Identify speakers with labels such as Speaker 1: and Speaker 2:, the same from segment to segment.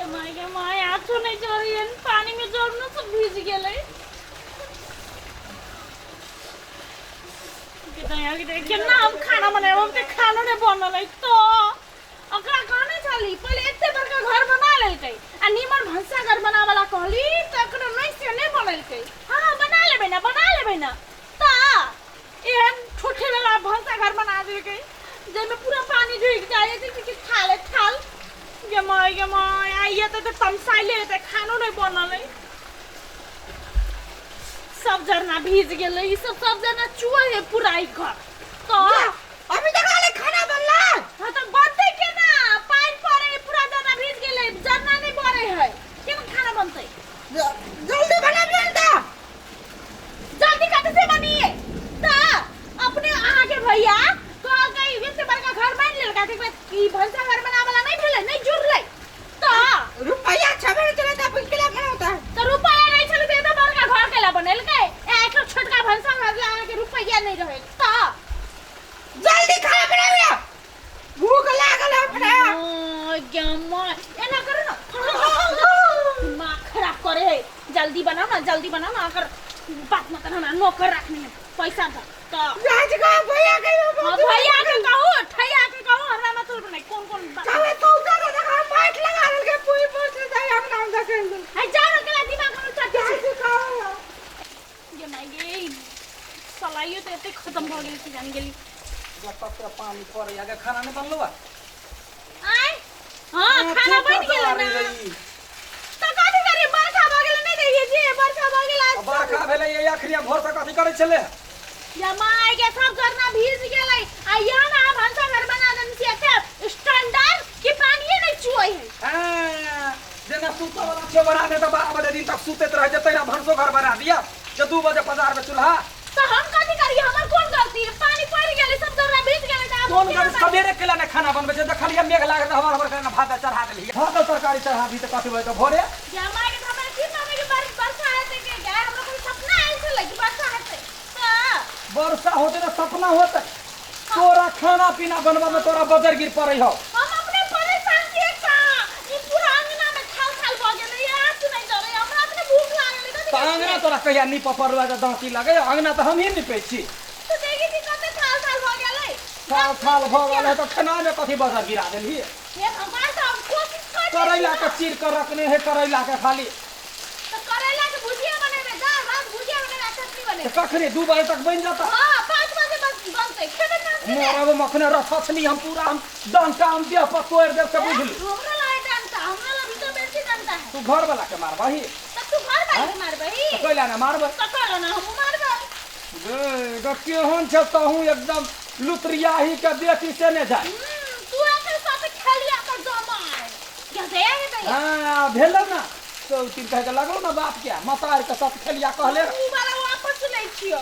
Speaker 1: गे माय गे my, आछो नहीं चढ़ै, पानी में जरनो सब भीज गेलै। केना हम खाना बनेब? हम तऽ खानो नहि बनल है। तो ओकरा कहने छली, पहिले एते बड़का घर बना लेलकै आ नीमन भनसा घर बनावला कहली तऽ एकरो नहि से नहि बनेलकै। हाँ, बना लेबै ने, बना लेबै ने। तऽ एहन ठोठे वाला भनसा घर बना देलकै जाहिमे पूरा पानी ढुकि जाइ है कि थाले थाल। गे my गे my, आइए तऽ तमसाइले हेतै, खानो नहि बनल है, सब जरना भीज गेलै, ई सब सब जरना चुअ है पूरा ई घर। तो
Speaker 2: अभी तक आले खाना बनला?
Speaker 1: हाँ, तो बनतै केना? पानि पड़े, पूरा जरना भीज गेलै, जरना नहि बरे है, केना खाना बनतै?
Speaker 2: जल्दी बनाबियन त।
Speaker 1: जल्दी कते से बनिए? त अपने अहाँ के भैया कहलकै, एते बड़का घर बनि लेलकै, तकर बाद ई भनसा घर बनावला नहि भेलै, नहि जुड़लै। त
Speaker 2: रुपैया छबे चले त अपन केला बनाउता।
Speaker 1: त रुपैया नहि छलै त एते बड़का घर केला बनेलकै? ए एकटा छोटका भनसा घर ला अहाँके रुपैया नहि रहै। त
Speaker 2: जल्दी खाना बनाबिया, भूख लागल है अपना।
Speaker 1: एना करू ना, दिमाग खराब करे है। जल्दी बनाओ ना, जल्दी बनाओ ना। अगर बात मत हमरा नौकर रखने है पैसा दो तो।
Speaker 2: राज का भैया के।
Speaker 1: हाँ, भैया के कहू, ठैया के कहू, हमरा मतलब नहीं कौन कौन बात।
Speaker 2: चले तो उतर देखा माइक लगा देलके, पुई पोछ जाय हम नाम देखे।
Speaker 1: है जाओ ना, केला दिमाग में चट।
Speaker 2: जल्दी खाओ।
Speaker 1: गे माय गे, सलाइयो तो एते खत्म भ गेल कि जान गेली।
Speaker 3: जब तक पानी पड़े आगे खाना नहीं बनलो बा।
Speaker 1: आय, हाँ, खाना बन गेल ना। तो कथी करी? बरखा भ गेल, नहीं देखिए जी, बरखा भ गेल आज।
Speaker 3: बरखा भेलै ये अखरिया भोर से कथी करै छलै?
Speaker 1: या my के, सब झरना भीज गेलै आ यहाँ ना भनसा घर बना देने छियै एते स्टैंडर्ड कि पानिये नहीं चुअै है।
Speaker 3: हाँ, जेना सुतऽ वाला छियो बना दे तऽ 12 बजे दिन तक सुतैत रहै छै, तहिना भनसो घर बना दिया जे 2 बजे पजार में चूल्हा।
Speaker 1: तो हम कथी करिए? हमर कोन गलती है? पानी पड़ गेलै, सब झरना भीज गेलै, तऽ आब
Speaker 3: कोन
Speaker 1: केना
Speaker 3: गलती? सबेरे केला ने खाना बनबै छै? देखलियै मेघ लागल तऽ हमर हमर खाना भात चढ़ा देलियै, भात तरकारी चढ़ा दी तऽ कथी होय तऽ भोरे।
Speaker 1: या my के, हमरा की माने कि बरसा हेतै के गाय? हमरा कोई सपना आयल छलै कि बरसा हेतै तऽ।
Speaker 3: वर्षा होतै तऽ सपना होतै? तोरा खाना पीना बनबऽ में तोरा बजर गिर पड़ै हौ।
Speaker 1: हम अपने परेशान छियै का ई पूरा अंगना में थाल थाल भऽ गेलै, आँच नहि जरै, हमरा अपने भूख लागल है, कथी
Speaker 3: तऽ अंगना तोरा कहिया नीपऽ पड़लौ जे दाँती लगै? अंगना तऽ हमही नीपै छी।
Speaker 1: तऽ देखै छी कते थाल थाल भऽ गेलै।
Speaker 3: थाल थाल भऽ गेल है तऽ खेनाइमे कथी बजर गिरा देलही?
Speaker 1: हे भगवान, तऽ हम कोशिश कर
Speaker 3: करैला के चीर के रखने है, करैला के खाली।
Speaker 1: तऽ करैला के भुजिया बनेबै, दाल भात भुजिया बनेबै आ चटनी
Speaker 3: तऽ
Speaker 1: बनेबै।
Speaker 3: कखने 2 बजे तक बनि जाता?
Speaker 1: हाँ, 5 बजे बस बनतै, खेबै ना अपने।
Speaker 3: मरब मखने रखछली हम पूरा, हम डंटा हम देह पर तोड़ि देब से बुझली।
Speaker 1: हमरा ला डंटा, हमरा ला भी तो बेसी डंटा है।
Speaker 3: तू घर वाला के मारबही?
Speaker 1: तब तू घर वाला के मारबही?
Speaker 3: तऽ कैला ने मारबै?
Speaker 1: तऽ करो ना, हमहूँ मारबै।
Speaker 3: गे गे, केहन छै तहूँ एकदम लुतरियाही के बेटी से ने जाय।
Speaker 1: तू एकर साथ खेलिया तऽ जमाय क्या दया है दया।
Speaker 3: हाँ, भेलै ना तो तीन कहे के लगलो ना बाप के मतार के साथ खेलिया कहले।
Speaker 1: ऊ वाला वापस लै छियौ।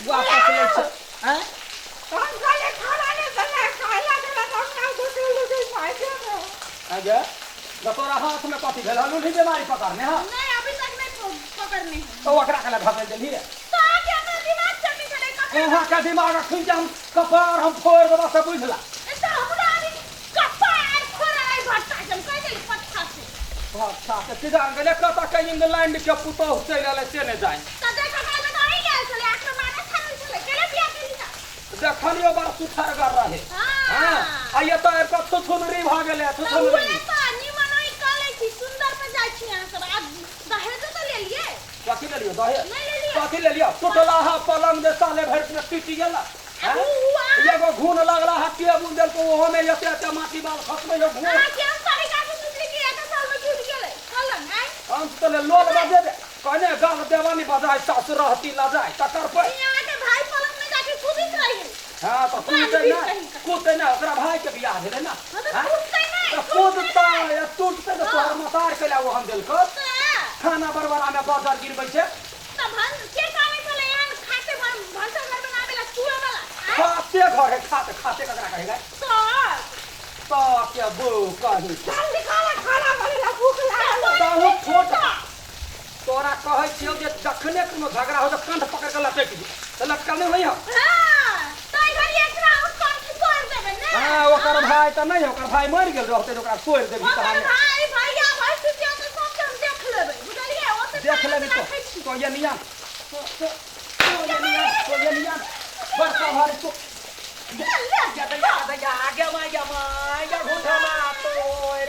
Speaker 3: वापस लै छै आँय?
Speaker 2: हम कहले खाना नहीं बना खाना के बाद हम ना दूसरे लोग मायके में।
Speaker 3: आगे तो तोरा हाथ में कथी भेल? लूल्ही बीमारी पकड़ने हँ?
Speaker 1: नहीं, अभी तक नहीं पकड़ने है।
Speaker 3: तो ओकरा के घसेल देलही?
Speaker 1: तो आके अपना दिमाग चलने छलै कखन।
Speaker 3: अहाँ के दिमाग अखन जे हम कपार हम फोड़ि देबऽ से बुझला।
Speaker 1: तऽ हमरा अभी कपार फोड़ाइ भट्टा जम कहि देली पत्था से।
Speaker 3: अच्छा के किधर गेलै, कतऽ के इंग्लैंड के पुतोहु चलि एलै से नहि जानि।
Speaker 1: तऽ देखऽ काल तऽ अहीं गेल छलै, आखिर मारा छानल छलै, केला बियाह केली तऽ।
Speaker 3: देखलियो बड़ सुथरगर रहे।
Speaker 1: हाँ।
Speaker 3: आ एतऽ आबि कऽ थुथुनरी भऽ गेलै।
Speaker 1: तऽ
Speaker 3: थुथुनरी
Speaker 1: उहे तऽ निमन ओइ कऽ लै छी, सुन्दर पर जाइ छी अहाँ सब आ दहेजो तऽ लेलियै।
Speaker 3: कथी लेलियो दहेज?
Speaker 1: नहि लेलियै?
Speaker 3: कथी लेलियो? टूटला हा पलंग जे साले भरि में टूटि गेला।
Speaker 1: आ उ अहाँ
Speaker 3: एगो घून लगला हा टेबुल देलको, ओहो में एते एते माटी बाल खसबै हो घून।
Speaker 1: अहाँ के हम तरीका से सोचली कि एक साल में टूटि गेलै पलंग आइ।
Speaker 3: हम तऽ लोल बजेबे कने गाल देवानी बजाय सासु रहती लजाय तकर पर।
Speaker 1: ई अहाँके भाई पलंग में जाके कुदित रही।
Speaker 3: हाँ, तऽ कूदतै नहि, कूदतै नहि, ओकरा भाई के बियाह भेलै ना।
Speaker 1: हाँ, तऽ
Speaker 3: हाँ?
Speaker 1: टूटतै नहि।
Speaker 3: तऽ कूदतै आ टूटतै तऽ तोहर मतार कैला ओहन देलको?
Speaker 1: तऽ
Speaker 3: खाना बरबरा में बजर गिरबै छै।
Speaker 1: तऽ भन के कहने छलै एहन खाते भनसा घर बनाबे ला चूहे वाला आँय?
Speaker 3: खाते घर है, खाते खाते ककरा कहेगा?
Speaker 1: तऽ
Speaker 3: तऽ के बो कही।
Speaker 2: जल्दी खाना खाना बनेला, भूख लागल।
Speaker 3: तहु छोट तोरा कहै छियौ जे जखने कोनो झगड़ा हो तऽ कंठ पकड़ के लटकि जो, तऽ लटकल नहि होइह।
Speaker 1: हाँ, तऽ घड़ी एकरा हम कंठ तोड़ि देबै ने।
Speaker 3: हाँ, ओकर भाय तऽ नहि, ओकर भाय मरि गेल रहतै तऽ ओकरा तोड़ि देबही।
Speaker 1: ओकर
Speaker 3: तहन
Speaker 1: भाई भैया भाई
Speaker 3: देख लेबे तो
Speaker 1: राखै छी।
Speaker 3: तो ये निया तो तो तो ये निया तो ये निया बड़का भारी तो
Speaker 1: ले ले
Speaker 3: या दैया दैया आगे माय या my या घूठा मा तो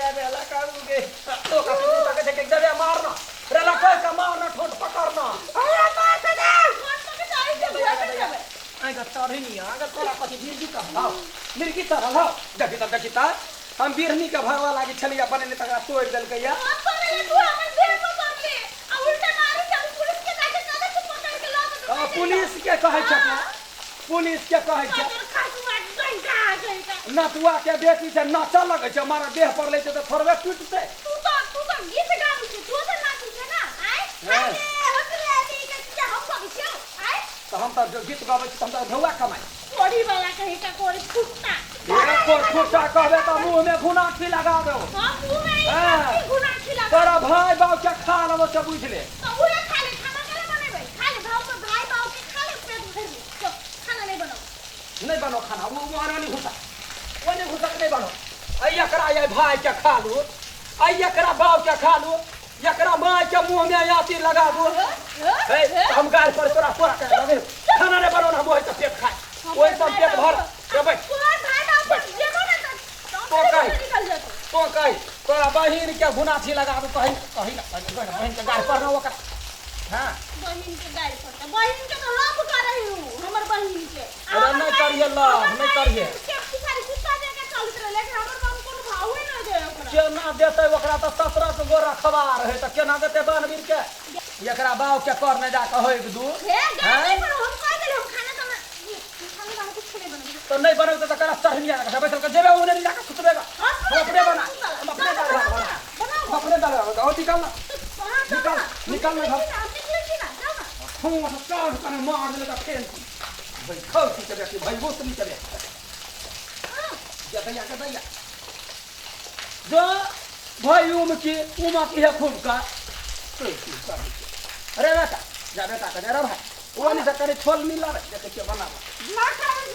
Speaker 3: रे बेला करूगे तो का तू तक देख देबे मारना रे लका का मारना ठोट पकड़ना
Speaker 2: अरे मार दे
Speaker 1: फोन पकड़ के आई के घर पे जाबे
Speaker 3: आगा चढ़नी आगा तोरा कथी मिर्गी का भाव मिर्गी चढ़ल हौ देखी त देखी त हम बिरनी के भरवा लागी छलिया बनेने तकरा तोड़ि देलकै या
Speaker 1: हम पकड़ले तू हमर देह पर पकड़ले आ उल्टा मारे चल पुलिस के जाके कहले तू पकड़ के ला तो
Speaker 3: आ, पुलिस के कहै छै पुलिस के कहै छै
Speaker 1: तोर खासुआ डंका गई का
Speaker 3: नटुआ के बेटी छै नाचऽ लगै छै मारा देह पर लै छै तऽ थोड़बे टूटतै
Speaker 1: तू तो गीत गाबै छै तू तो नाचै छै ना आय
Speaker 3: हाँ।
Speaker 1: अरे हमरे आदि के क्या हम गाबै छियौ आय
Speaker 3: तऽ हम तऽ गीत गाबै छी तऽ हम तऽ ढौआ कमाइ
Speaker 1: कोड़ी वाला कहे का कोड़ी फुटता
Speaker 3: एक फुट्टा कहबे तऽ मुँह में घुनाठी लगा देबो
Speaker 1: हम मुंह में
Speaker 3: हाँ।
Speaker 1: ई गुनाठी लगा
Speaker 3: तोरा भाय बाप के खा लेबो से बुझि ले
Speaker 1: तो उहे खा ले खाना केना बनेबै खा ले भाव पर भाई बाप के खा ले पेट भर ले तो खाना नहीं बनाओ
Speaker 3: नहीं बनो खाना वो आना नहीं घुसा वो नहीं घुसा के नहीं बनो आई एकरा आई भाई के खा लू आई एकरा बाप के खा लू एकरा माय के मुंह में आती लगा दू हे हम गाल पर तोरा तोरा के लगे खाना नहीं बनो ना हम वही से पेट खाए वही से पेट भर के बैठ
Speaker 1: तोर भाई बाप पर जेबो ना तो
Speaker 3: तो कही।
Speaker 1: निकल जेतो
Speaker 3: तो कही तोरा बहिन के घुनाथी लगा दू कही कही ना बहिन के गाल पर ना ओकरा हाँ
Speaker 1: बहिन के गाड़ी पड़ता बहिन के तो लव करे हूँ हमर बहिन के
Speaker 3: अरे नहीं करिए लव, नहीं करिए।
Speaker 1: के सारी कुत्ता देके चलत रहे लेकिन हमर बहन कोनो भावे न दे ओकरा
Speaker 3: केना देतै ओकरा तऽ 17 गो गोरा खबार है तऽ केना देतै बनवीर के एकरा बाप के कर नहि जा कऽ होइक दू
Speaker 1: हे गाड़ी
Speaker 3: हैं?
Speaker 1: पर हम कह देले हम खाना तो खाना तो हम कुछ नहीं बनबे
Speaker 3: तऽ नहि बनौतै तऽ करा चढ़निया लगा बैसल के जेबे ओने जा कऽ सुतबेगा
Speaker 1: हम
Speaker 3: हम अपने बना हम अपने दाल भात बना
Speaker 1: बनाओ
Speaker 3: हम अपने दाल भात और निकाल ना निकाल, निकाल ना घर।
Speaker 1: हम निकले छी ना जाओ ना
Speaker 3: ठोस काट कने मार देले तऽ फेन भाई खौसी के बेटी भाई बोसनी के बेटी
Speaker 1: हाँ।
Speaker 3: जा दैया के दैया जो भाई उम की उमा की है खूब का अरे बेटा जा बेटा के रे भाई वो नहीं से करे छोल मिला रे देखे के बनावा
Speaker 2: ना खावे